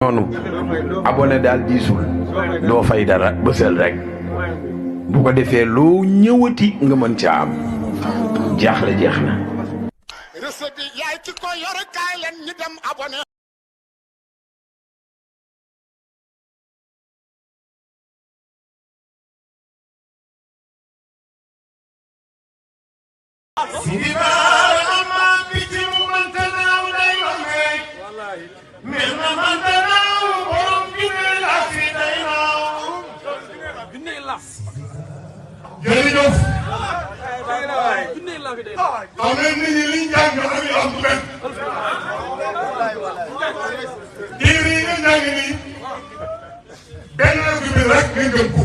noonu abonné daal diisul doo fay dara bësal rek bu ko defee loo ñëwati nga mën ca am jaaxle jeex na. recette bi yaay ci ko yor kaay leen ñu dem abonné. jërëjëf. xam ngeen nit ñi liñ jàng ak li am du benn. diir yi nga jàng nii benn bi rek nga gëm ko.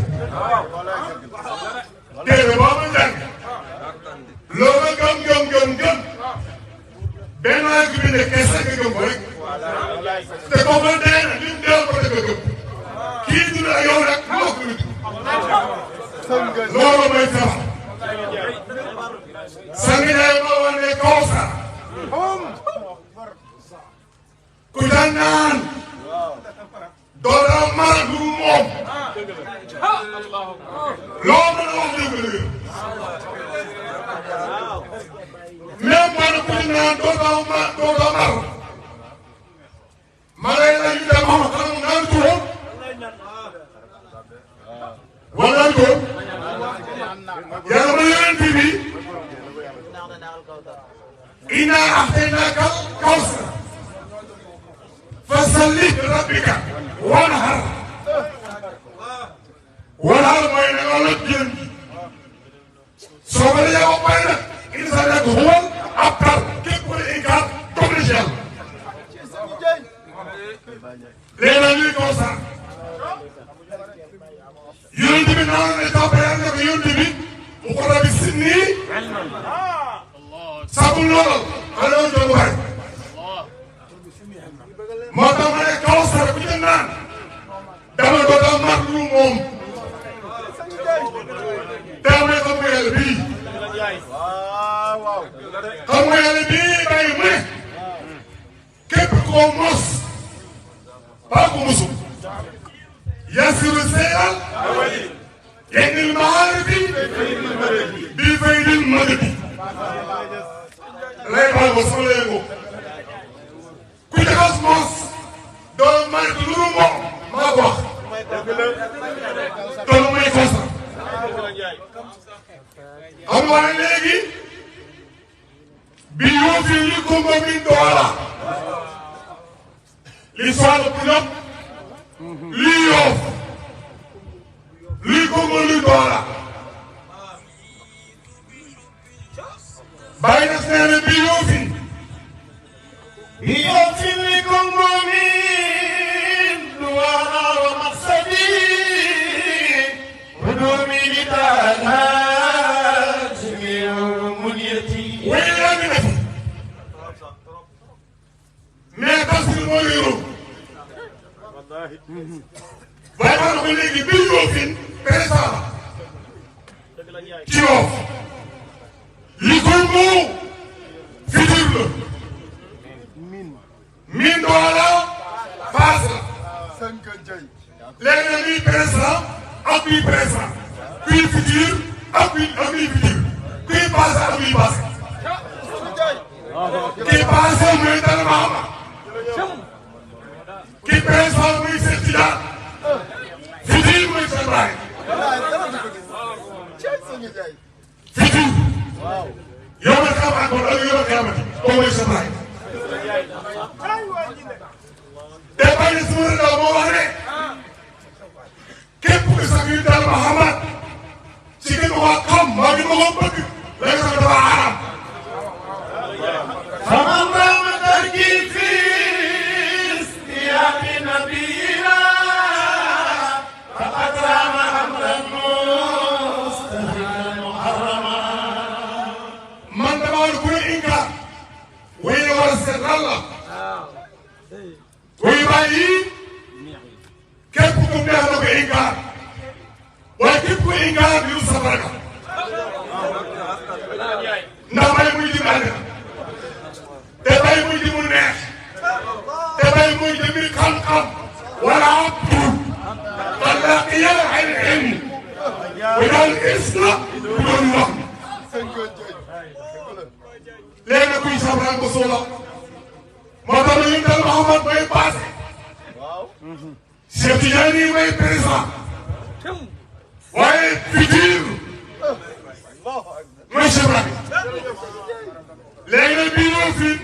téere boo ma jàng loo ma gëm benn bi ne kese nga gëm ko rek. te kooku dee na lim dee ko dëgg gëm kii du la yow rek moo ko nit. loolu mooy sama sang yaay moo wane ne Kawsa ku daan naan doora mar du moom loo mën a wax dëgg la même man ku di naan doora mar ma lay la ñu dem xam naan turam wala turam yàlla ma yonent bi inna a'taynaka al-kawsar fasalli li rabbika wanhar mooy ne nga loj jën soo ko dee ba pare nag inna salaka huwal abtar képp ku ne inkaar toog na ci yàlla léegi nag ñuy kawsar yonent bi noonu ne toppee ak nag yonent bi mu ko rabi si nii sabu loolal xale woon doon waay moo tax ma ne Kawsar bu ñu naan dama doon am mar lu moom daa may xam nga yàlla bii xam nga yàlla bii bàyyi mu ne képp koo mos baa ko mosu yasiru seyal yenil maarifi bi faydil madadi lay baal ko sama lay ko ku jaxas mos doo may lu moom maa ko wax doon may Kawsar xam nga léegi bi yoo fi li kumba min doola li soxla bu ñëpp li yoof li kumba li doola bàyyi na seene bi yoo fi li kumba min doola wa maqsadi hudumi li taalaat min muniyati way yaa ngi def mais tasir moo yoro waaye maa ko léegi bi yoo fi président ci Yoff li koy moo futur la min doola paas la léegi nag bii président ak bii président kuy futur ak bii futur kuy passé ak bii passé kii passé muy dara maama kii président muy Seex Tijaan futur muy Seex Ibrahima futur yow ma xam encore ak yow ma xamati moom mooy Seex Ibrahima te bàyyi suma ndaw moo wax ne képp ku sax yu daal Muhammad ci gën ko xam maa ngi ma ko bëgg léegi sax dafa haram faman rama tarki fi istiyaaqi nabiyina faqad rama amran mustahilan muharrama man dama war ku ne inkaar way la war a seet lan la way bàyyi képp ku neex na ko inkaar waaye képp ku inkaar bi du sa baraka al isla bu doon wax léegi nag kuy sabran ba soola moo tax ñu dal Mahamad may passé Cheikh Tidiane yi may président waaye futur mooy sabran léegi nag bii ñëw fii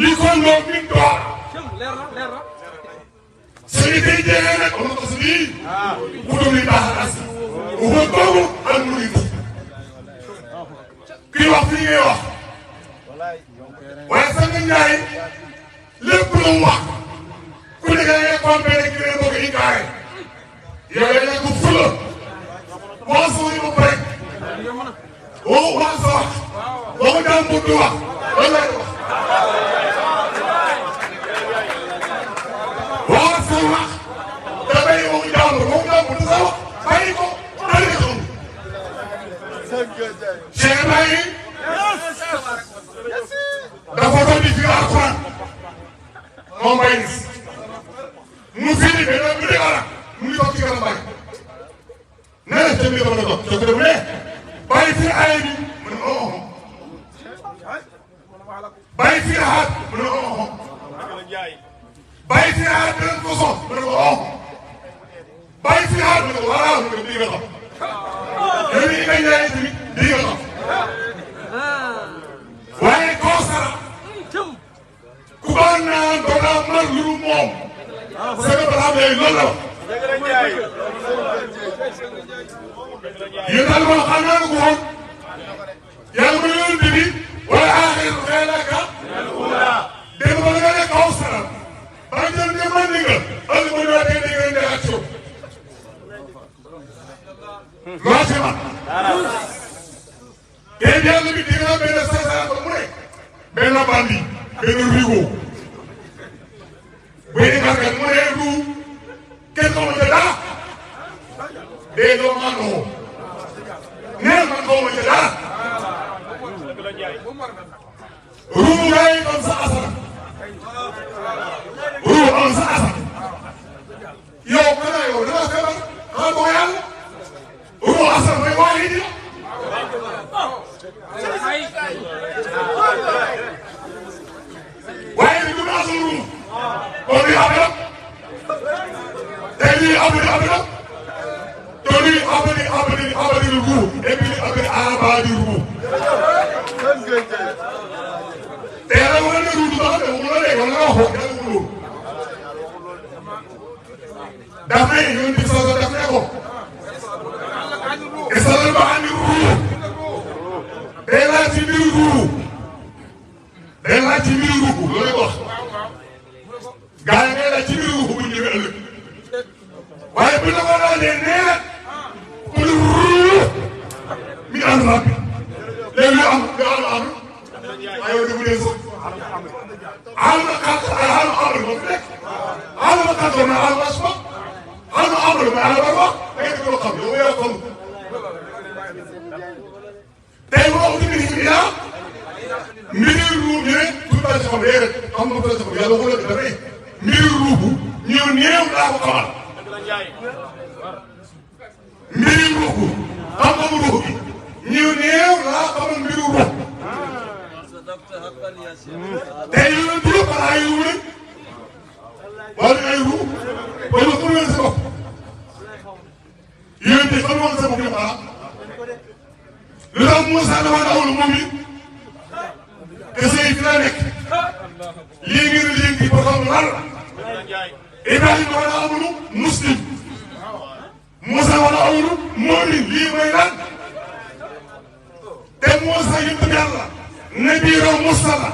li ko loo min door sëñ bi jeexee nag on ko si bu doon li baax as waxoon boobu ak murid kii wax fii ngay wax waaye sang Njaay lépp lu mu wax ku nekk da ngay compéré ki ngay bëgg incarné yow yaa nekk fula boo suuri ba pare waxu wax sa wax waxu jàmbur du wax loolu lay wax waxu sa wax dafay waxu jàmbur waxu jàmbur du sa wax bàyyi ko bàyyi ko Cheikh Ibrahim dafa ko di fi Alxuraan moom Baye Niass mu firi benn bu dee ala mu ngi toog ci kanam Baye nee na tamit dafa doon soo ko def ne Baye firi aaya bi mu ne oh Baye firi aat mu ne oh Baye firi aat beneen façon mu ne ko oh Baye firi aat mu ne ko voilà mu ne ko bii nga xam yow mii nga ñaaree tamit bii nga xam waaye Kawsara ku ko naan doon mar lu moom sëñ Ba xam ne loolu la wax. yéen daal man xam naa ne ko woon yàlla ma yoon bi wala aaxiru xeelaka dégg nga nga ne Kawsara ba jël nga mën ni nga ëllëg ma ñëwaat nga dégg nga ak suuf loo ci man tey yàlla bi dégg nga benn sasara ba mu ne benn bandi benn rigo buy defarkat mu ne du kenn xamu ca dara dee doo maandoo nee man xamu ca dara ruu ngay am sa asara ruu am sa asara yow xanaa yow danga feebar xanaa boo yàlla ruu asara mooy waa yi di waaye ni du naa sunu ruu kon lii abada tey lii abada te lii abadi ruu et puis lii abadi ruu te yàlla war na ruu du baax de waxu la de wala nga waxoo yàlla waxu loolu daf ne yoon bi soog a daf ne ko esalal ba andi ruu day laaj ci mbiru ruu day laaj ci mbiru ruu loolu wax gaa yi ngay laaj ci mbiru ruu bu ñëwee ëllëg waaye bu la ko laajee nee na pour ruu mi ànd na léegi lu am lu am waaye yow dafa dee sax am na kàtt ay am amul ba mu nekk am na kàtt na am asma am na amul mais am na wax da ngeen ko xam yow yaa xam tey boo ko tuddee nii yaa mbiri ruu bi ne tout à xam léegi rek xam nga peut être yàlla waxul la dafa ne mbiri ruu bu ñëw néew laa ko xamal mbiri ruu xam-xamu ruu bi ñëw néew laa xamal mbiri ruu tey yu ne du xanaa yu ne wala ay ruu wala ku leen sa bopp yéen tey fan woon sa bopp yëpp ah lu tax Moussa dafa dawul moom it kese yi fi la nekk lii ngeen di léegi ba xam lan la Ibrahima wala amulu muslim Moussa wala amulu moomin lii mooy lan te Moussa yëpp yàlla nabiiro Mustafa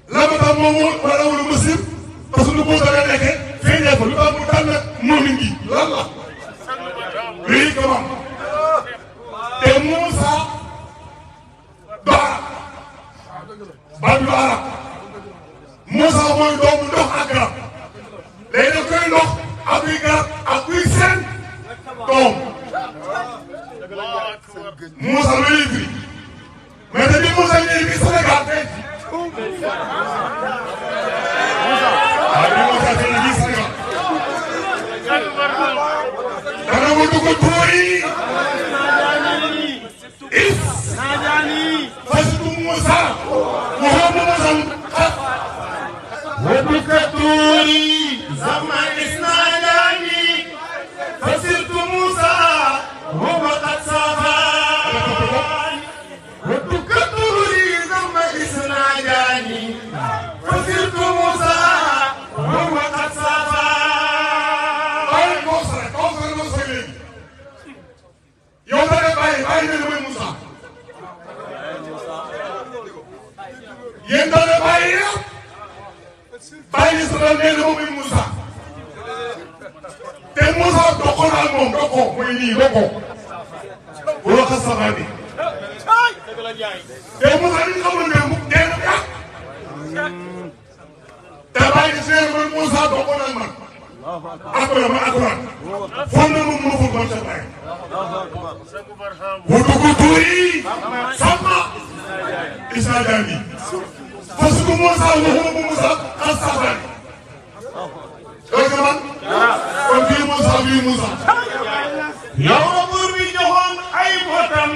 la ba tax moom wala amulu muslim parce que lu Moussa la nekkee feeñee ko lu tax mu tànn moomin gi lan la lii comment te Moussa do arab ba du arab Moussa mooy doomu ndox ak garab léegi da koy ndox ak kuy garab ak kuy seen doom Moussa la ñuy firi mais te bi Moussa ñëwee bi Sénégal tey waaw bi Moussa tey bi Sénégal dana ma dugg tuuri توري زمان إسناداني فصرت موسى وهو قد صافاني وتك توري زمان إسناداني فصرت موسى وهو قد صافاني كوثر يوم باي نبي موسى يندل باي باي سلام نبي موسى te Moussa doxoon ak moom doxoo muy nii doxoo bu la xas sa bàyyi te Moussa li nga xamante ne mu dee na yàq te bàyyi seen man Moussa doxoon ak man après ma akuraat foo na mu mënul man sa bàyyi wutu ko tuuri sama Issa Diagne parce que Moussa waxuma bu Moussa xas sa bàyyi dégg nga man kon bii Moussa yow la buur bi joxoon ay botam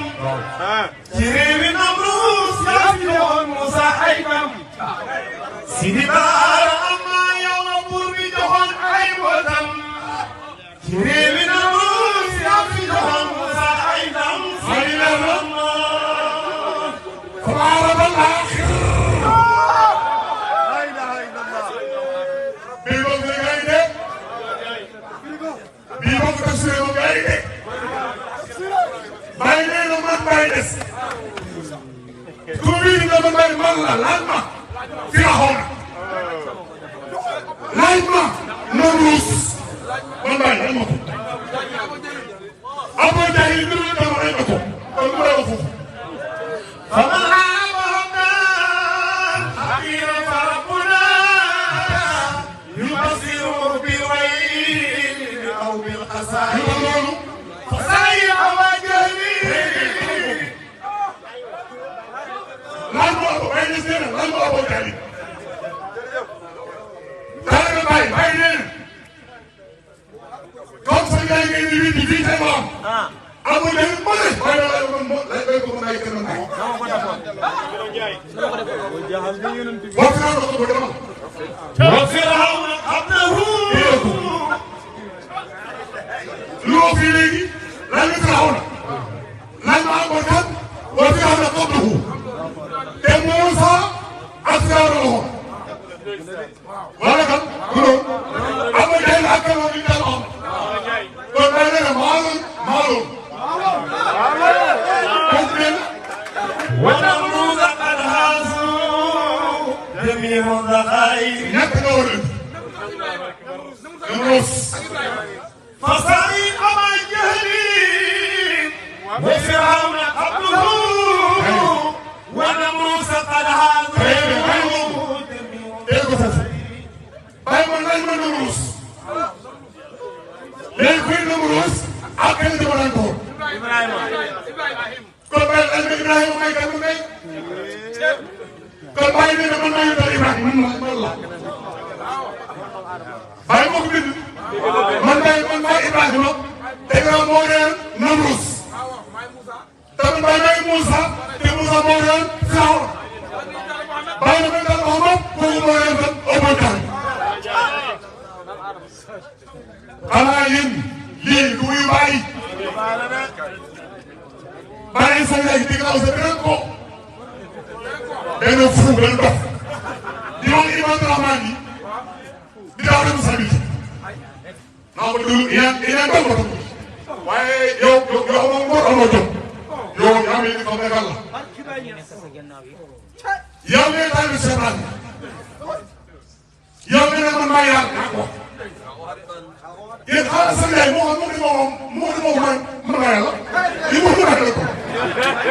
ci réewi Namruus yaa fi joxoon Moussa ay tam Sidi Baara amma yow la buur bi joxoon ay botam ci réewi Namruus yaa fi joxoon Moussa ay tam Sidi Baara amma faara bal aaxir bii boo ko tafsiree ba gars yi de bàyyi nee na man bàyyi des tur bii nga ma bàyyi man la laaj ma fi nga xaw na laaj ma Namruus man bàyyi laaj ma ko Abu Jahil bi ñu dama laaj ma ko kon mu rew foofu فمن عابهنا أخيرا فربنا يبصر بالويل أو بالقصائد فسيح وجهي lan moo ko bay des nee na lan moo Abu Jahil daanaka bàyyi bàyyi nee na comme ça gars yi ngay di witti fii tey moom Abu Jahil mu ne waaye da lay ko mën ay kenn mën وفرعون قبله لو في ليدي لن فرعون لن معبد وفرعون قبله موسى أسرار له ولكن كلهم أبو جهل أكبر من الأمر وبين معلوم ونمرود قد هازوا جميع الذخائر يكنون نمرس فصاري أبا جهل وفرعون قبله ونمرس قد هازوا بايمون بايمون نمرس ليه كل نمرس أكل دمرانكو kon Baye El Ibrahima may kan mu may kon Baye nee na man maa yóbbal Ibrahima man la Baye moo ko bind man Baye Ibrahima te nga moo réer Namrus te man Baye may Moussa te Moussa moo réer Firawna Baye na dal Muhammad kooku moo réer tan Abu Jahl xanaa yéen lii du muy bàyyi Baye sa léegi dégg naa aussi beneen ko benn fu benn dox di wax Imam Rahman yi di daaw dem sa biti naa ko déglu yeneen dal ma tam waaye yow moom ngor amoo jom yow yaa ngi xam ne kan la yow ngay taal bi seetaan yow nga ne man maa yàlla naa ko yéen xaaral sa yaay moo di moom man maa yàlla li mu mën a ko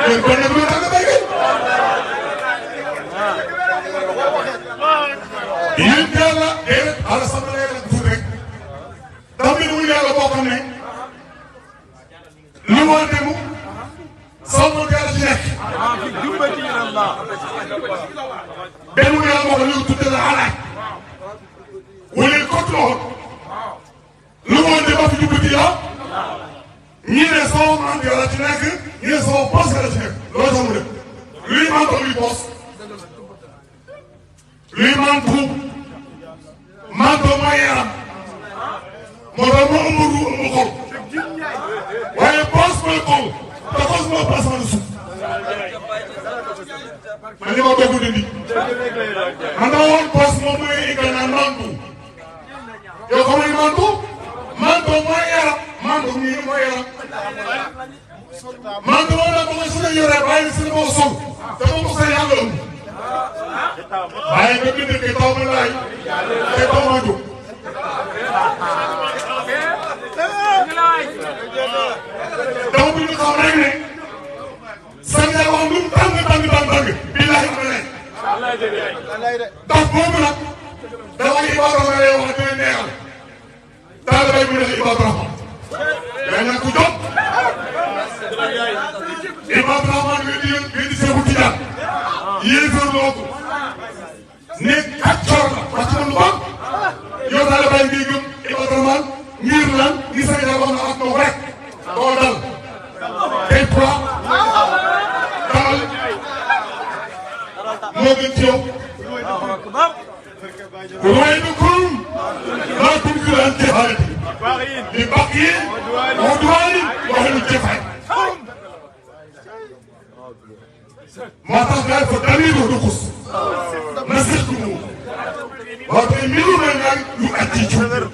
yéen kon nag loolu nga béy yéen yàlla déedéet xaaral sama la yàlla tuuti rek ndax mi mu yàlla boo xam ne li mu war a demu sama yàlla ci nekk benn mu yàlla moo xam ne tuddee la alaaj wala kottu loxo lu mu war a dem ba fi jubbati la ñii ne sama maam yàlla ci nekk ñii ne sama poos yàlla ci nekk loolu sax mu dem luy maam ko luy poos luy maam tuub manto mooy yaram moo tax mu ëmb ru ëmb xol waaye poos mooy xol te poos moo paas ma suuf man li ma dogu dindi man dama woon poos moom mooy igal naa mantu yow xam nga mantu mooy yaram mantu nii mooy yaram mantu moo tax ba nga su ne yoree bàyyi si moo sol te moom ko sa yàlla ëmb bàyyi nga bind ke taw ma laay te taw ma jóg dama bu ñu xam rek ne Sénégal wax lu mu tàng billahi am na ndax boobu nag dama Ibadu Rahman lay wax dina neexal daal bay mu nekk Ibadu Rahman day nekk ku jot Ibadu Rahman di Seexu Tijaan yéefar looku ne kàccoor la wax ci lu bon yow daal bay ngi gëm Ibadu Rahman ngir lan gi Sénégal wax na ak moom rek doo dal tey quoi dalal moo gën ci yow رويدكم لا تنكر عن جهالتي لبقي عدواني وأهل الجفع ما تفعل فالدليل ونقص مسكتموه وتأمينوا من يؤتيكم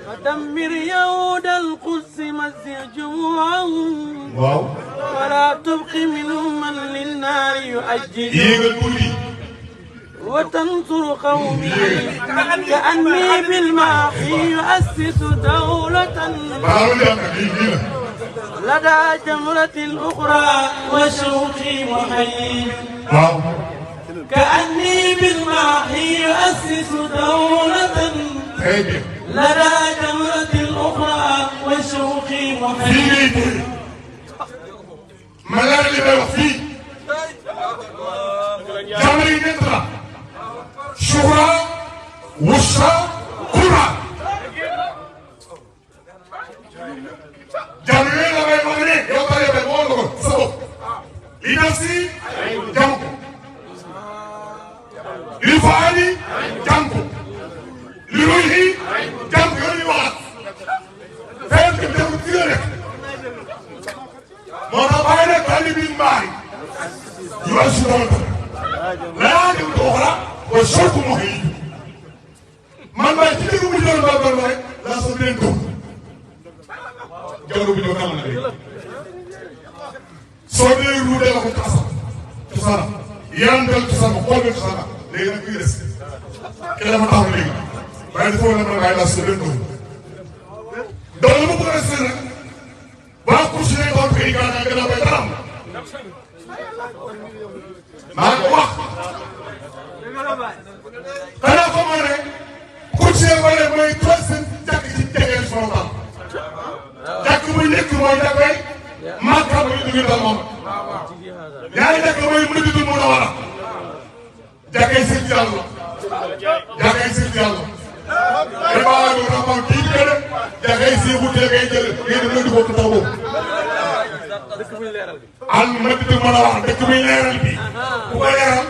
ودمر يهود القدس مزق جموعهم ولا تبق منهم من للنار يؤجل وتنصر قومي كأني بالماحي يؤسس دولة لدى جمرة الأخرى وشوقي محيي كأني بالماحي يؤسس دولة لدى جمرة الأخرى وشوقي محيي ملالي بيوفي جمري نترى شهرة وشرة كرة جمري لا بيوغني يوكالي بيوغني سبب لنفسي جمكو لفعالي جمكو لروحي جمكو يوني واحد فين كبتاكو تيرك مرابعنا كالبين معي يؤسسون لا يمكن أخرى والشرط مهيب من ما يتلقوا مليون بابر معي لا صدرين دون جارو بيجو كامل عليك صدرين رودة لكم تسانا ياندل تسانا قول تسانا لينا كيرس كلا ما تعمل لينا بعد فوق لما نعيد صدرين دون دون ما بقى السنة باكو شيء دون كي كان كذا بيترام ما هو أنا كمان كل شيء ولا ما يتوسن جاك تيجي سوما جاك وينك ما يدعي ما كان يدعي دمام يعني جاك وين من يدعي منورة جاك يسير جالو جاك يسير جالو إبارة رامون كيف كده جاك يسير بوتي جاك يجل يدعي بوتي تابو al maddu manawar dekk bi leeral bi bu ko leeral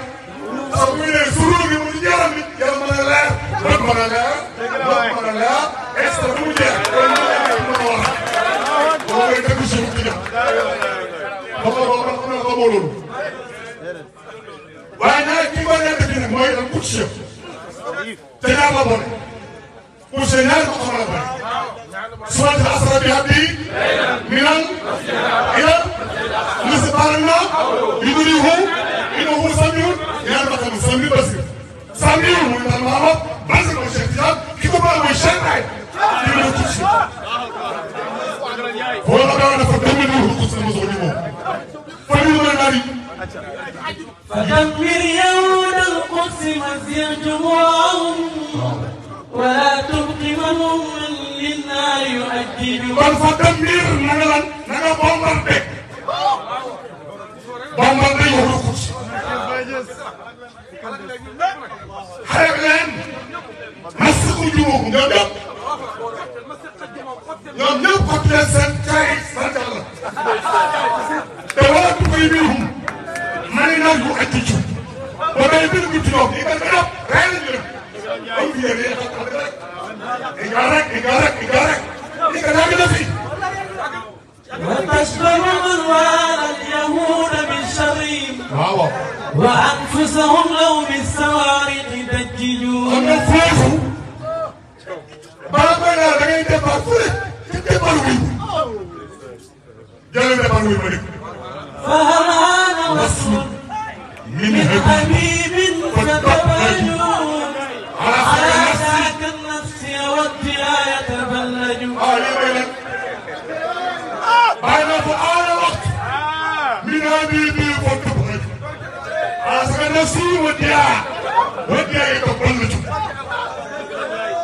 so bu ne suru gi mu jaram nit yalla mën a leer mën a leer extra bu jeex manawar bo ngay dekk ci ci jam ba ko loolu waaye nag ki ko nekk ci nag mooy al coach te ñaar la bon coach ñaar ko xamal ba soit asra bi hadi minal ila نسبارنا يدريه إنه سميع يا بكم سميع بس سميع من المعرض بس المشكلات كيف بقى مشكلة هو لا بأنا فتمنه القدس المزونيمو فليلا ناري فدمر يهود القدس مزيغ جموعهم ولا تبق منهم من للنار يؤجل بل فدمر نغا بومبر بك بومبر بك القدس حيوان مسكوا جموعهم ñoom ñëpp ko tuddee seen kay sant Yàlla te wala du koy biirum mani nag bu atti ci ba day bir bu ci ñoom yi nga gënap rey lañu def am fi yéene إيجارك نفي وتشبه من والى اليهود بالشريم واو وأنفسهم لو بالسوارق دججوا أنا فوفو بابا لا دعين تبارفل تبارفل جالس تبارفل فهل هذا وصف من حبيب فتبجوا على ذاك النفس ودها يتبلج بعد فعال وقت من حبيبي فتبجوا على نفسي ودها يتبلج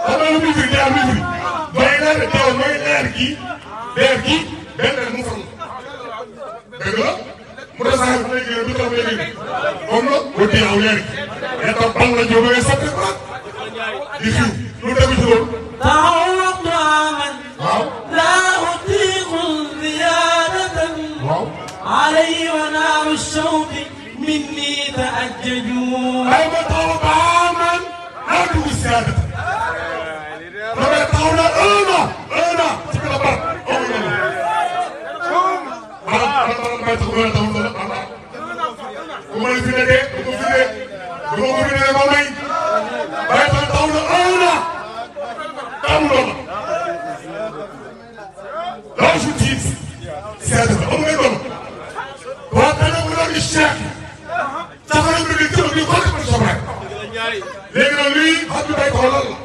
أنا مفيد يا مفيد بين الدول ما ينرجي بين المفرد بقول مرسال فلكي بيتر بيجي أمه ودي أولاد يتبلج جوبه يسافر يخيو نودا بيجوا تعوض عمل لا أطيق زيادة علي ونار الشوق مني تأججوا أي مطلوب عمل لا تقول زيادة لما يطلعون أنا تبي لبر ما تقولون تقولون كمان في نده كمان في نده مامي ما يطلعون أنا تقولون لا شو تيز زيادة أمي بابا وأنا بقول الشيخ تقولون بيجي تقولون كل من شباب لكن لي هذا بيت الله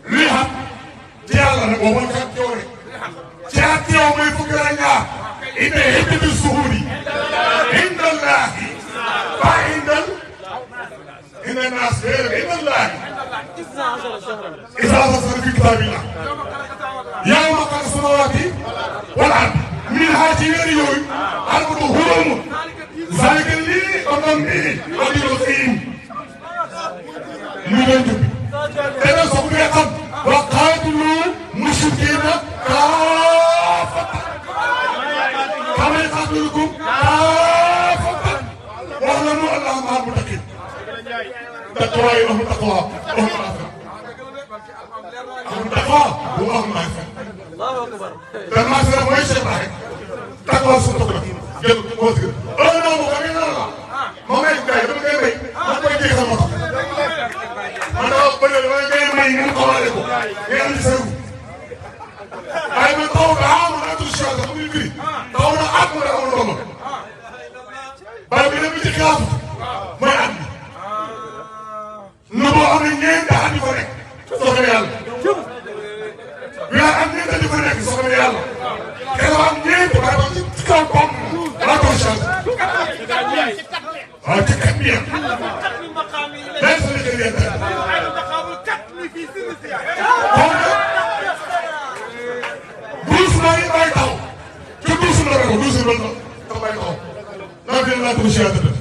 لي هذا تيالا نبوان كاتيوري تياتيو مي فكرنا إن هبت السهولي إن الله فإن الناس غير إن الله إذا أصدر في كتاب الله يوم خلق السماوات والأرض من هذه اليوم أربط هرم ذلك اللي أمامي أبي الخيم مدنجب أنا سأقول وقاتلوا مشركين كافة كما يقاتلكم كافة واعلموا أن الله مع المتقين تقوى إلهم تقوى وهم التقوى وهم العافية الله أكبر لما سنة مويشة إبراهيم تقوى سنتقل جل موزق أنا مقامين الله ما يبقى يبقى ما يجي خلمة أنا أقبل لما يجي ما يجي قوالكم يعني سيرو أي من طول عام لا تشاهد هم يجري طول عام ولا أول رمى بل من المتكاف ما يعدي نبغى من يين ده عندي فرق صغير يلا يا عندي ده عندي فرق صغير يلا كلام عندي ده بعد تكاكم لا تشاهد تكمية ليس لكرية دوس ما يبايتاو كدوس ما يبايتاو دوس ما يبايتاو نبي لا تشاهد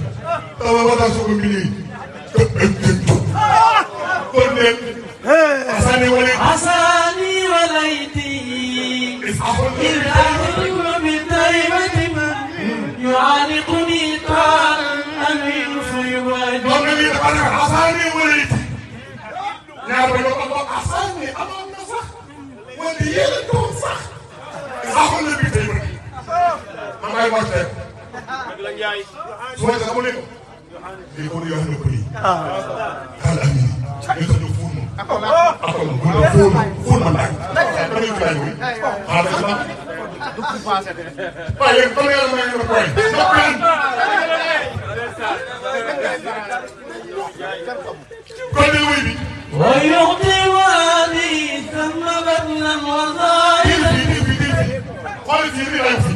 توا ودا سوق مني كونن حساني وليتي إذ أهل بطيبة من يعانقني طال أمين فيواجه نبي حساني وليتي يا رب الله حساني أمام نصح ودي يلكم صح أهل بطيبة ما يبغى سويت أقول لكم يقول يا أهل بني قال أمين يتدفون أقول فون من داك بني كلاوي هذا كلام باين بني أنا ما ينبغي نبين كل ويبي ويعطي والي ثم بدلا وظاهرا قال في لا يفي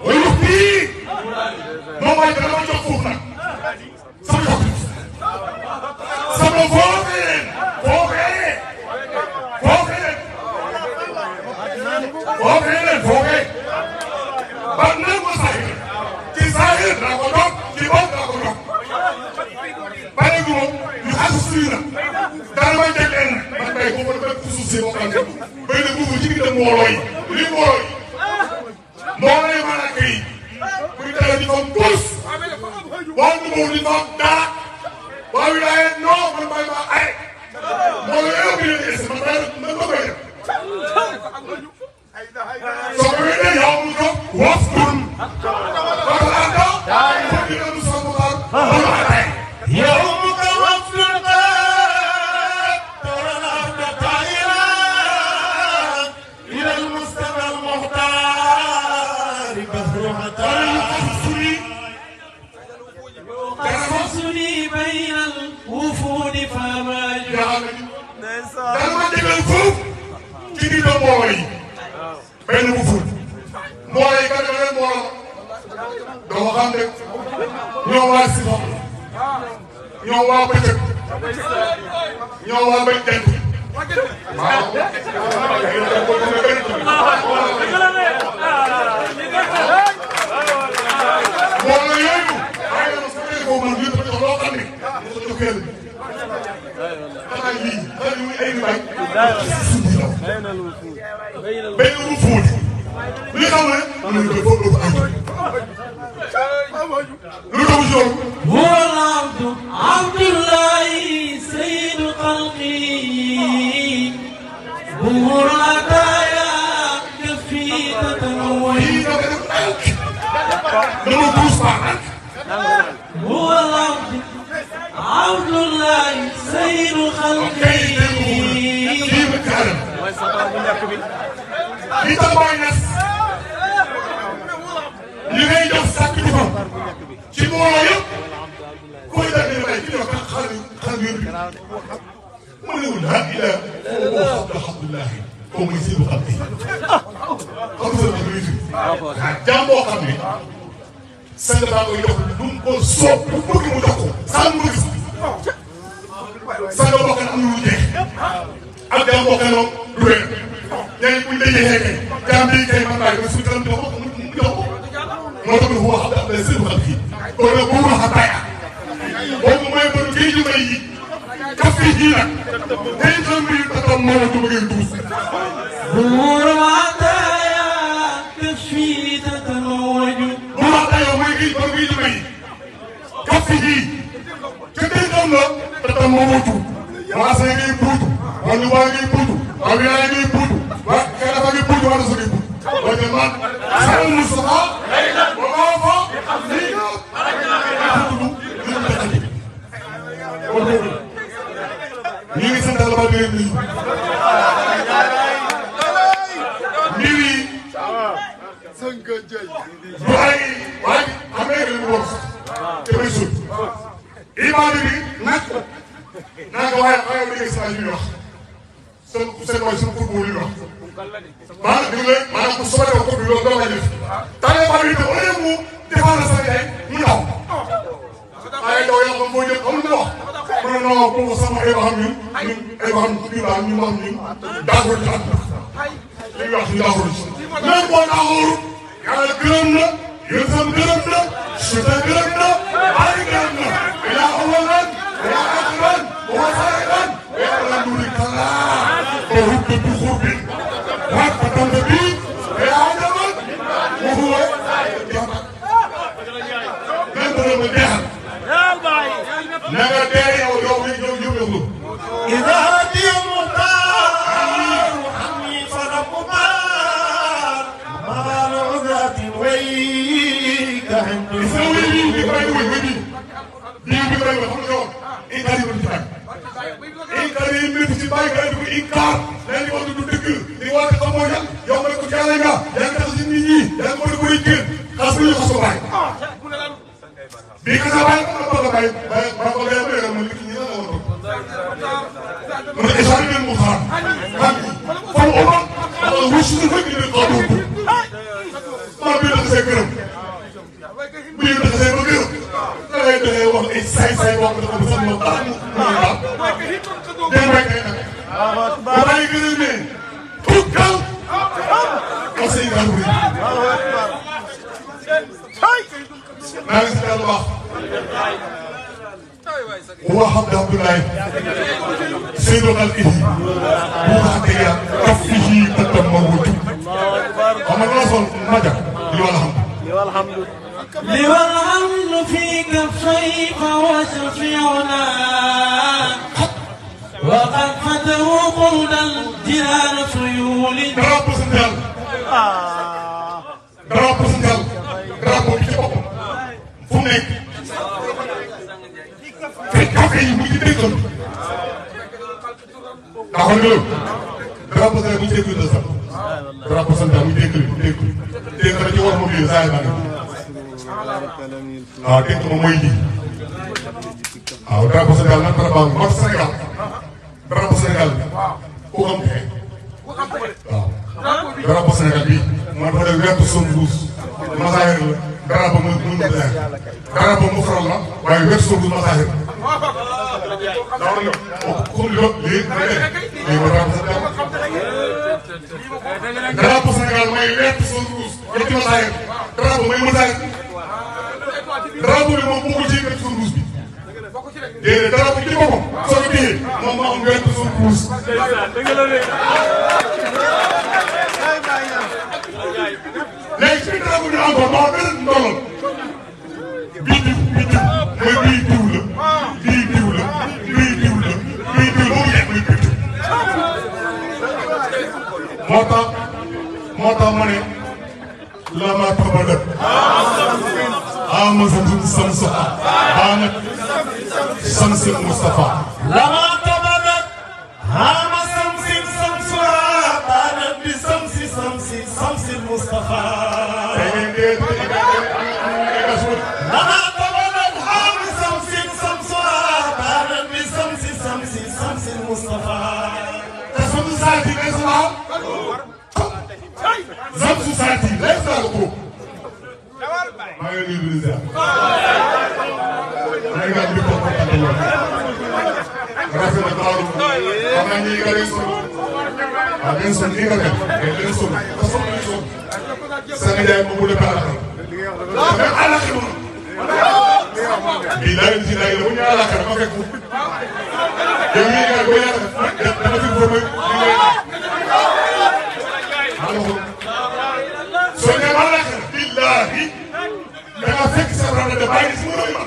ويخفي ما ما يدرون جفونا سبب فوقين بدنا مساهل تساهل راكودوك كيبوك راكودوك بانيكو يحسسينا دارما جلنا من باي كوبر بك خصوصي وكان بين بوبو جيغي دم موروي لي موروي موروي مانا كاي كوي دالا دي فام توس وان مو دي فام دا واوي لا نو من باي ما اي moo la yow bi leen ese man ma koy def soo ko wéetee yow mu ko wax tur wala anta pour ñu dem sa mu xaar wala atay yow mu ko wax tur wala anta taira ila al mustafa al muhtar bahru hatta قصصني بين الوفود فما dama déggal foofu ci biir mbooloo yi benn bu ful mbooloo yi kat dafa leen mbooloo doo ko xam rek ñoo waa Sifa ñoo waa bëccëg ñoo waa bëj jant waaw mbooloo yooyu waaye dama sa ko man lii dafa jox loo xam ne mu ko jox yàlla xanaa lii xanaa lii muy ay mbay benn bu fuut li xam ne am nañu ko foofu am lu tax jox هو العبد عبد الله سيد خلقه ظهور العطايا كفي تتنوي dama puus baax هو العبد عبد الله سيد خلقه kii ba kaaram li tax mooy nas li ngay jox sàkk di ko ci mbooloo yëpp koy daal di may ki ñëw kan xale yónni ma ne wul ah il a alhamdulilah koo muy Seydou xam ne xam nga jaam boo xam ne sang baa koy jox lu mu ko soob lu bëgg mu jox ko saa mu gis sang boo xam ne am na lu jeex ak jaam boo xam ne moom du wér ñooñu buñ dajee kay jaam bii kay man bàyyi ko suñu kanam jox ko mu jox ko moo tax ñu wax ab Seydou xam kii kon nag bu mu wax a bàyyi boobu mooy ba du géej may yi daf fi ji nag tey xam nga tatam moo du bëggee duus ظهور العطايا كفي تتنوج bu ma tayoo mooy géej ba géej may daf fi ji te tey xam nga tatam moo wutu waa say ngay buutu wala waa ngay buutu waa wilaay ngay buutu waa xëy na fa ngay buutu wala sa ngay buutu waa te man sama Moustapha ba maa fa lii ñu ngi sant Yàlla ba déwén nii mbir yi du ay waaye xam nga yëg nañu wax te may suul imaam bi nag naa ko waaye xayma bi nga si ñuy wax seen mooy suñu football yi wax maanaam dégg nga maanaam ku soobee ko bi loolu doo koy def tane ba bi au lieu mu défendre sa yaay mu ndaw waaye daw yaa xam foo jëm amul nga wax mu ne non kooku sama ay waxam ñun ay waxam ñun daal ñu wax ñun d'accord ci àdduna li ñu wax ñu d'accord ci même boo d'accord yàlla gërëm na yéen sam gërëm na suta gërëm na ay gërëm na ila awalan ila akhiran wa sa'iran wa alhamdulillah wa hubbi khurbi wa fatam bi ya adaman wa huwa même bu ma deexal na nga dee yow إذا هدي المختار وحمي فرق مار مال عذات ويك عند هو عبد الله سيد خلقه بوحديا كفه تتموت أما الرسول ماذا والحمد في كفيك وشفيعنا وقد فتحوا قودا جنان سيول drapeau Sénégal drapeau Sénégal drapeau bi ci boppam fu mu nekk te café yi mu ngi déggoon taxaw nga loolu drapeau Sénégal mu ngi déggoon sax drapeau Sénégal mu ngi déggoon dégg nga ci war moom lii saa yi baax waaw dégg nga mooy lii waaw drapeau Sénégal nag drapeau mag Sénégal drapeau Sénégal ku xam te waaw drapeau Sénégal bi man dafa def vert jaune rouge masaayir la drapeau mu drapeau mu faral la waaye vert jaune rouge masaayir daaw na comme lii ma drapeau Sénégal drapeau Sénégal mooy vert jaune rouge ñetti masaayir drapeau mooy masaayir drapeau bi moom bokkul ci vert jaune rouge bi déedéet drapeau ci boppam soo ko téye moom moo am vert jaune rouge léegi ci drapeau bi encore moo benn ndolol bii diw mooy bii diw la bii diw la bii diw la bii diw boobu yegg muy bii diw moo tax ma ne la ma tabadat ama samsa banat samsil Mustafa la ma tabadat ama samsil banat bi samsil Mustafa لما طلبت حامي بانت بشمس المصطفى زمس ساعتي ليس معه زمس ساعتي ليس معه ما يريد الرزاق ما يقال بكم رافع الدار أما نيجا لينسون نيجا لينسون سنجاي مقولة بالآخر على خير bilaay si laay la bu ñu àllaaxira ma fekk yow mii nga boo yàlla dama fi formé soo ñëwee àllaaxira billaahi da nga fekk sa rana de bàyyi si mënoo ma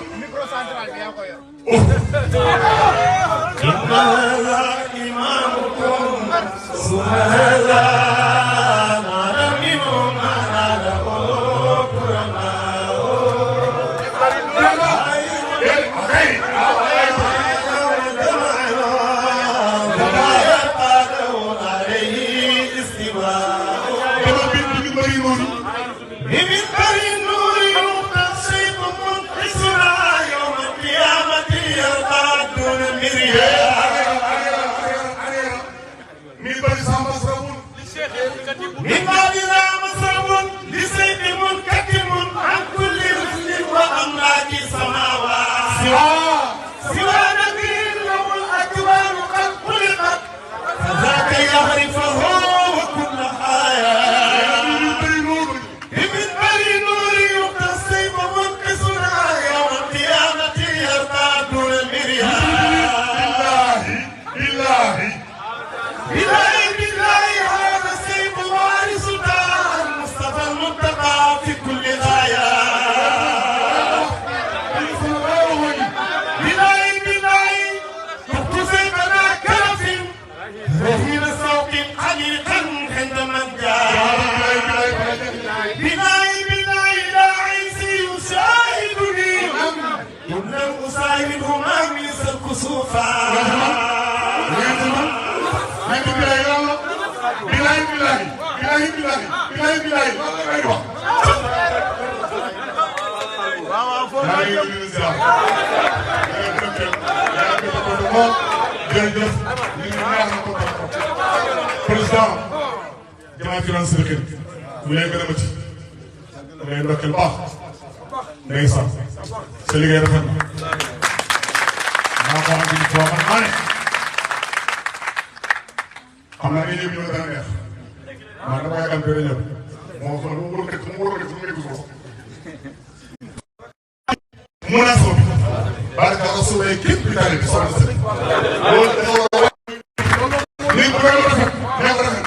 président Diomaye finance dëkk mu lay gërëm ci mu lay ndokkeel baax ngay sax sa liggéey rafet na maa ko xam ne foo xam maa ne xam naa ne ñëw dana neex maa dama yaakaar ne ñëw moo xam ne mu war a def mu mun a soo bi barka rasulay képp bi daal di soxla sa loolu dafa war a ni bu koy rafet neex rafet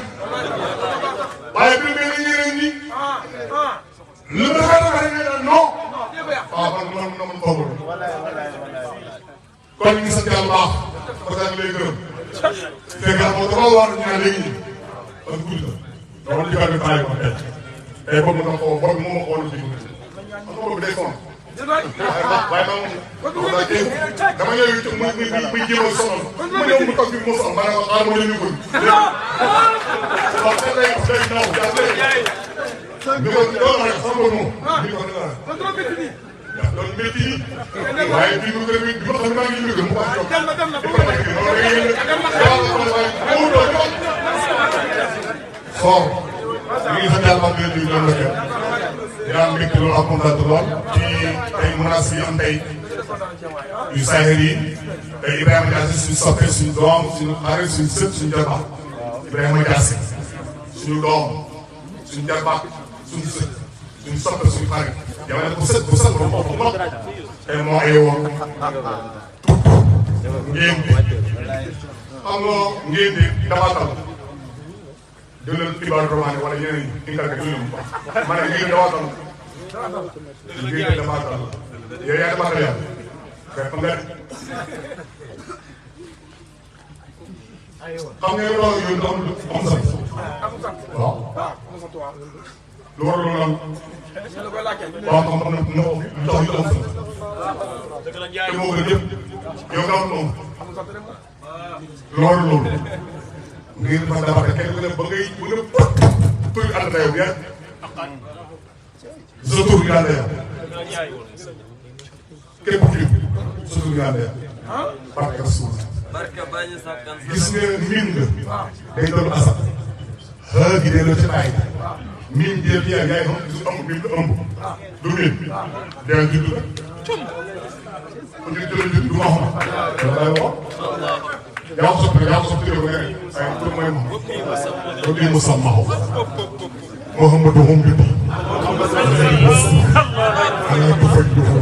waaye bi mel ni ñeneen ñi lu ma rafet ne la non waaw man foofu kon ñu ngi sant yàlla baax parce que lay gërëm fekk na moom dafa war ñu naan léegi nii parce que guddi la dama jëfal bi bàyyi ko tey boobu nag xaw boobu moom moo xool fii parce que boobu day sonn waaye moom dama ñëw muy jéem a sonal mu ñëw mu toog bi mu sonal ma ne ko xaaral ma leen ñu bëgg waaw tey day naw ñu ko loolu rek sama bopp moom ñu ko dara loolu métti yi waaye bii mu gën a bi ma xam ne maa ngi yëngu mu wax soor ñu ngi sant yàlla wax dëgg yi loolu la kenn yaa am mbégte loolu ak kontaan lool ci tey menaces yi am tey yu Sahel yi tey Ibrahima Diassé suñu soppe suñu doom suñu xarit suñu sët suñu jarbaat Ibrahima Diassé suñu doom suñu jarbaat suñu sët suñu soppe suñu xarit yow nag bu sët ba mu mot tey moo ayewoon ngeen di xam nga ngeen di dabaatal jëlal xibaar romaane wala yeneen yi nga xam ne ma ne ngeen dabaatal ngeen di dabaatal yow yaa dabaatal yàlla fekk nga xam nga loolu yooyu am sant waaw lu war loolu am waaw xam na lu tax yu am sant te moo gën yëpp yow nga am moom loolu ngir man dafa kenn ku ne ba ngay bu ne tur ànd na yow yaa sa tur gi ànd yow képp ku sa tur gi ànd yow barke Rasul gis nga miin nga day doon asat xëy gi delloo ci bàyyi miin jël yaa yaay xam su ëmb miin du ëmb du miin day judd la ku ñu jëlee judd du ma xam loolu lay wax yaa ko soppi dégg nga ne waaye tur mooy moom ba bii mu sàmm maxaw Mouhamadou Hom bi bii ala du faj du fa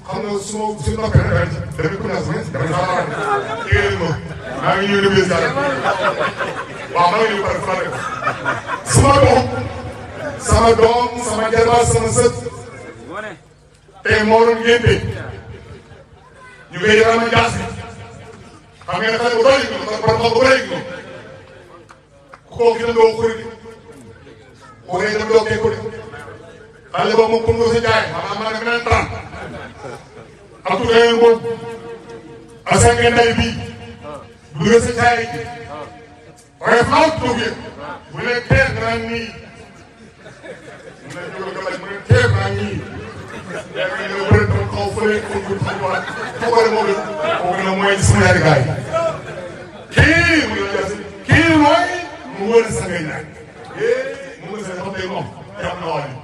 xam nga su noppee rek damay commencé damay xaaral téye ma maa ngi ñëw demee Zara waaw maa ngi ñëw pare fàtte ko sama doom sama jarbaat sama sët tey moo doon ngénte ñu koy Ibrahima Diassé xam ngeen ne xale bu doy bu rëy kooku dina doo xuri ku rëy dama doo kee ko de xale boobu moom pour nga sa jaay xam naa ne beneen 30 ak tout à boobu asange nday bii bu duggee sa jaay waaye faaw toog yëpp bu ne teer naa nii mu ne jógal nga bañ mu ne teer naa nii yaa ngi ne bëri na xaw fële xaw ma xaw ma xaw ma moo gën moo gën a mooy sama ñaari gars yi kii mu ngi jas kii mooy mu wër sa ngay ñaar mu wër sa xam tey moom jàpp na waa ji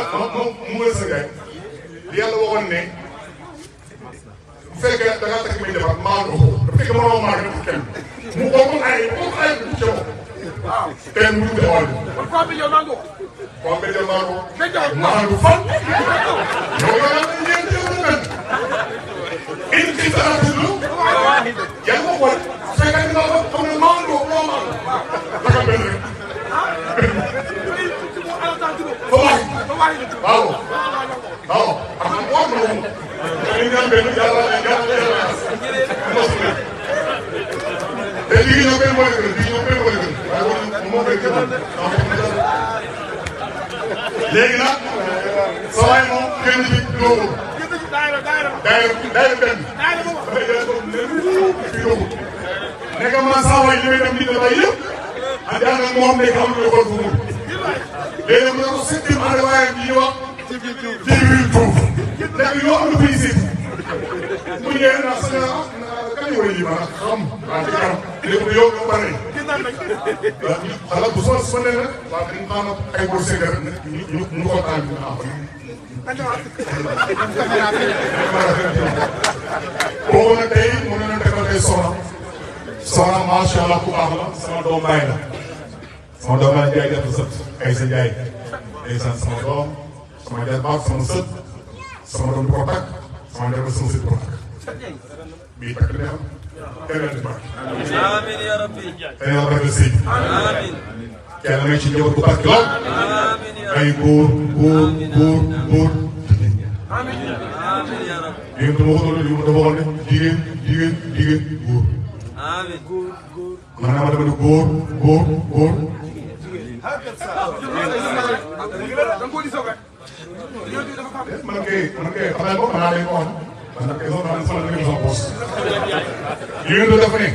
xam nga moom mu wër sa gars li yàlla waxoon ne bu fekkee da ngaa takk may defar maandoo ko bu fekkee mënoo maa ngi def kenn mu bokkul ay bu ca bopp kenn mu tuddee wàll bi. kon bi jël maandoo. kon bi jël maandoo. maandoo fan. yow yaa ngi leen di jël benn. indi ci sa article. yaa ngi ko boole. su fekkee dina ko xam ne maandoo moo maandoo. naka benn rek. waaw. waaw xam nga war na moom. dañuy ñaan benn yàlla te lii ñoo koy mën a gën lii ñoo koy mën a gën waaye moo koy gën léegi nag sa waay moom génn ci dóobu daayira benn dafay jël ko fi dóobu nekk man saa waay li may dem nit la bay yëpp andi ànd ak moom nekk am lu xool fu mu léegi mu ne ko septième année waaye bi ñuy wax ci biir tuuf nekk yoo am lu koy seet bu ñëwee naa sa kañ war a yi ma xam waaw ci kanam léegi yow yow bare xalaat bu soo su ma nee nag waaw dañu xam ay góor seen rek ñu kontaan bi am boobu nag tey mu ne leen defal tey soxna macha allah ku baax la sama doom bàyyi la sama doom bàyyi jaay def sët ay sa jaay day sant sama doom sama jarbaat sama sët sama doom di ko takk sama jarbaat sama sët di ko takk bii takk neexam keneen di barke amiin ya rabbi te yàlla barke sëy kenn nga ci njaboot bu barke lool ay góor yéen dama ko doon dama waxoon ne jigéen góor maanaam dama ne góor man kay xam naa ko xanaa lay ko wax man nag kay soo xam ne fan la nekk sama poche yéen dafa ne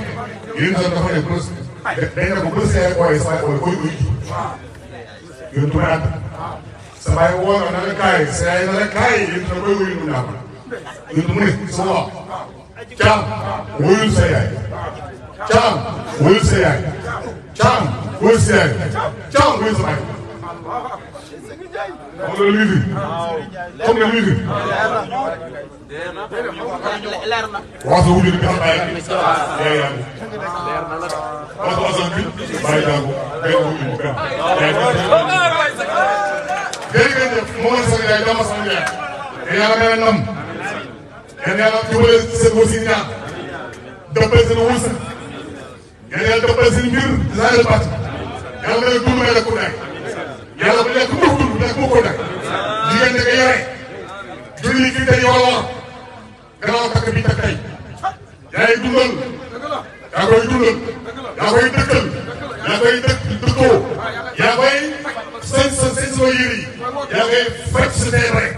dañ ne ko bu see ooyee saa ooyee koy uy yéen tuuti ànd sa baay woo na la kaay sa yaay na la kaay yéen tuuti koy uyu mu ñaaw yéen mu ne su wax caam wuyul sa yaay caam wuyul sa yaay caam wuyul sa yaay caam wuyul sa baay xam nga luy fi xam nga luy fi wax sa wujur bi xam naa yaay yàggu wax sa wasan bi bàyyi jàngu benn wujur bu benn jërëjëf moo mën sax yaay dama sax yaay te yàlla may nam yéen yàlla jubale seen wërsëg ñaar dëppale seen wërsëg yéen yàlla dëppale seen mbir laajal baat yàlla may dund may lekku nekk yàlla bu lekk mukk dund lekk mukk nekk jigéen ñi nga yore julli ki tey war a war gannaaw takk bi takk tey yaay dundal yaa koy dundal yaa koy dëkkal yaa koy dëkkoo yaa koy sëñ sama yére yi yaa koy faj sa tey rek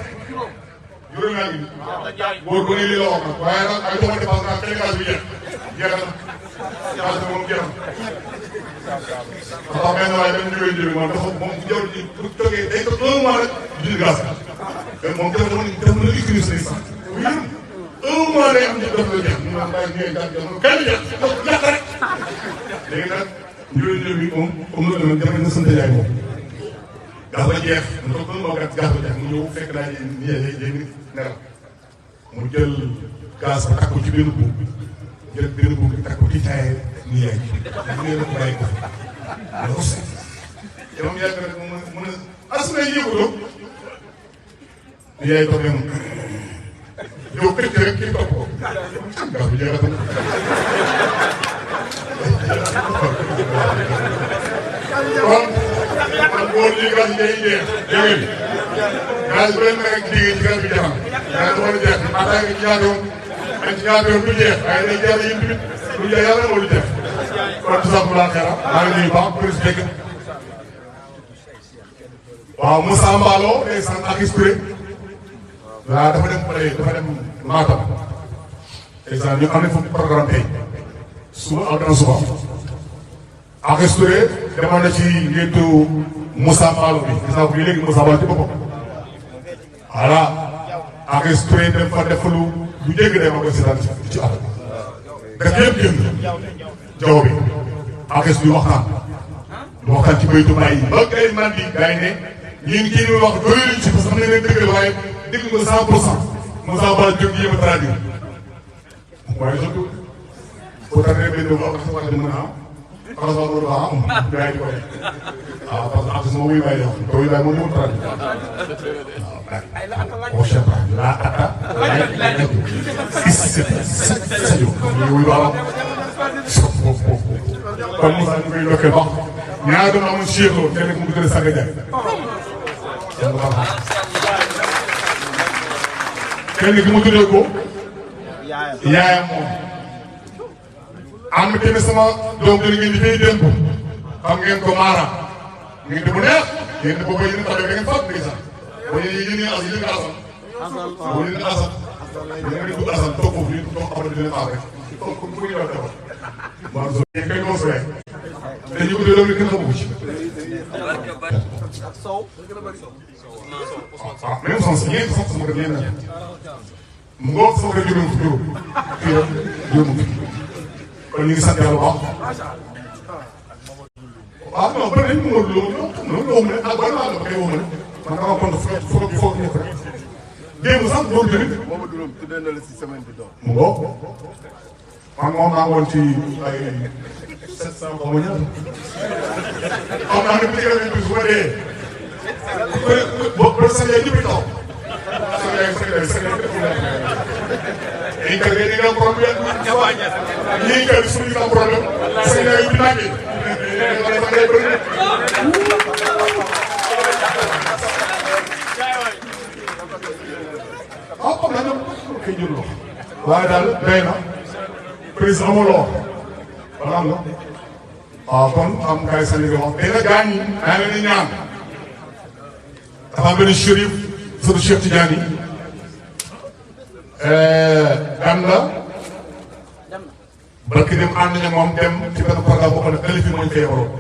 juróom yaa ngi góor bu ne lii la wax nag waaye nag ay joxante dépense nag kenn gaz bi jeex na gaz bi moom jeex na ndax benn waaye dañ jógee moom dafa moom jaww ji bu toogee day toog 1 mois rek dindi gaz bi moom dafa mën a utiliser say sax un mois day am ci def la jeex ñu naan bàyyi ñëwee gaz bi kenn jeex ñàkk rek léegi nag njëriñ bi moom comme loolu nag jafe na sant yaay moom gaz ba jeex mu toog 1 mois kat gaz ba jeex mu ñëw fekk naa ni léegi nelaw mu jël gaz ba takk ko ci benn buum jël benn buum bi takk ko ci taay nii yaay mu ne la ko bàyyi ko fi loolu sax te moom yàgg rek mu ne asuna yëguloo yaay toog dem yow këcc rek kii topp ko gaz bi jeexatal kon góor ñi gaz yi day jeex dégg gaz bu leen rek jigéen ci gaz bi jeexam gaz bi war a jeex attaque ci ñaata yoon ak ci ñaata yoon du jeex waaye day jeex yéen tamit du jeex yàlla moo du jeex kon tout ça pour la xeeram maa ngi nuyu baax président waaw Moussa Mballo day sant ak Touré waaw dafa dem Matam ndeysaan ñu am nañ foofu programme tey suba ak dana suba ak Touré demoon na ci ngéntu Moussa Mballo bi gis naa ko léegi Moussa Mballo ci boppam voilà ak Touré dem fa def lu jéggi day ma koy seetaan ci at def yëpp génn jaww bi ak du waxtaan ci baytu may yi ba kay man di gars yi ne ñun kii ni wax doyul ci parce que xam ne leen dëggal waaye dégg nga 100% Moussa Mballo jóg yéem a traduire waaye surtout boo tànnee benn boo xam ne mën naa am xanaa loolu baax am gars yi di ko def waaw parce que artiste moom wuy bàyyi wax te wuy bàyyi moom mënul traduire waaw au chef la ata sadio wuy baax kon Moussa ñu koy lokkee baax ñaar doon amoon Cheikh Lo kenn ku mu tuddee Sanga Ndiaye kenn ki mu tuddee ko yaayam moom am na tamit sama doom jëli ngeen di fay démb xam ngeen ko Mara ngeen di bu neex yéen di boobu yéen taxawee da ngeen fàttali ndeysaan boo yéen as yéen asal boo yéen asal yéen di dugg asal toog foofu ñu toog xamal ne dina xaar rek comme fu ñu doon defal waaw so yéen kay moom te ñu ko dee loolu kenn xamu ko ci ah même sens ñeenti sax sama kër ñeent na mu ngoog sama kër juróom fii la juróom kon ñu ngi sant yàlla bu baax waaw non bëri nañu mu ngoog ne ak ban laa la koy woo ma ne man dama compte foog ñëpp rek démb sax loolu tamit boobu juróom tuddee na la si semaine bi doon mu ngoog man moom maa ngi woon ci ay 700 xaw ma ñaata xam naa ne bu ñu bi su ma dee ba sa yaay ñëpp taw sa yaay ñii kat dañuy am problème ñii kat suñu am problème sa yaay bi nangee koy jël loxo waaye daal day na président amuloo wala am na waaw kon am kay sànni nga wax dina gaañ ñi daa leen di ñaan dafa am benn chérif sëtu Cheikh Tidiane yi gan la barki dem ànd nañu moom dem ci benn programme boo xam ne ëllëg moo ñu koy waroon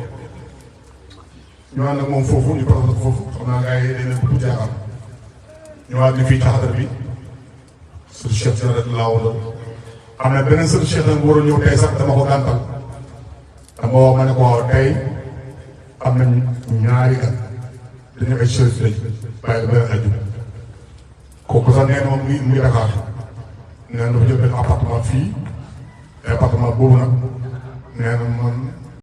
ñu ànd ak moom foofu ñu présenté ko foofu xam naa gars yi dañ leen bëgg jaaxal ñëwaat ni fii ci xadar bi sëtu Cheikh Tidiane laa woon am na beneen sëtu Cheikh nag waroon ñëw tey sax dama ko gàntal dama wax ma ne ko waaw tey am nañ ñaari gan dañu ay chérif lañ bàyyi ba beneen aju kooku sax nee na moom mu ngi Dakar nee na dafa jël benn appartement fii appartement boobu nag nee na man